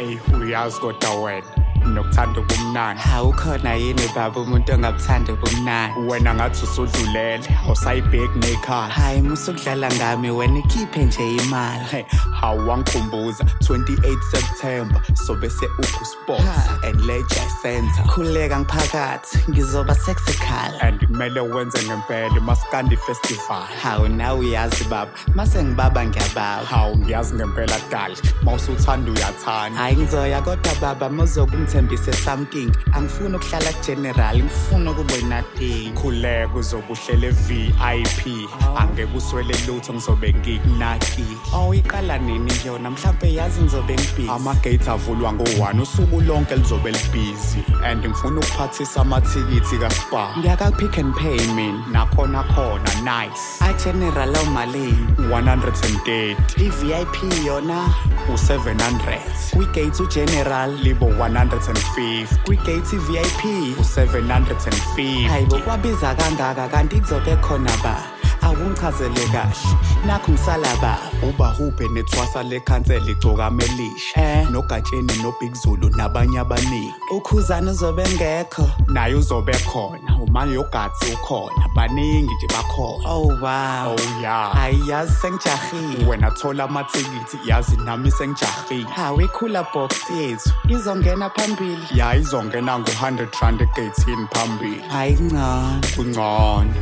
Hey, uyazi kodwa wena nokuthanda ubumnandi. Hawu, khona yini baba umuntu ongabuthanda ubumnandi? Wena ngathi usudlulele, awusayibheki ney'khathi. Hayi, musukudlala ngami wena, ikhiphe nje imali. Hey, hawu, wangikhumbuza 28 September sobe se-Ugu Sports Ha. and Leisure Center. Khuleka ngiphakathi, ngizoba sexical. And kumele wenze ngempela iMaskandi Festival. Hawu, nawe uyazi baba, mase ngibaba ngiyababa. Hawu, ngiyazi ngempela dali, mawusuthanda uyathanda. Hayi, ngizoya kodwa baba muzokungithembise something. Angifuni ukuhlala ku-general, ngifuna ukuba nothing. Khuleka, uzobe uhlele VIP, angeke uswele lutho, ngizobe ngikunaki. Oh, iqala nini yona? Mhlampe yazi ngizobe ngibhizi. Ama-gate avulwa ngo-1, usuku lonke lizobe libhizi, and ngifuna ukuphathisa amathikithi kaSpar. Ngiyaka-Pick n Pay mina. Nakhona khona nice. A-general awumalini? 130. I-VIP yona? U-700. Kwi-gate u-general? Libo 150. Kwi-gate i-VIP? U-750. Hayi bo, kwabiza kangaka kanti kuzobe khona ba? Awungichazele kahle, nakhu ngisala baba. Ubahubhe nethwasa lekhansela iGcokama Elisha, noGatsheni, noBig Zulu nabanye abaningi. Ukhuzane uzobe ngekho? Naye uzobe khona, uMayogathi ukhona, baningi nje bakhona. Oh wow. Oh yeah. Hayi, yazi sengijahile. Wena thola amathikithi, yazi nami sengijahile. Hawu, i-cooler box yethu izongena phambili? Ya, izongena ngo-R100 egeyithini phambili. Hayi, ngcono. Kungcono.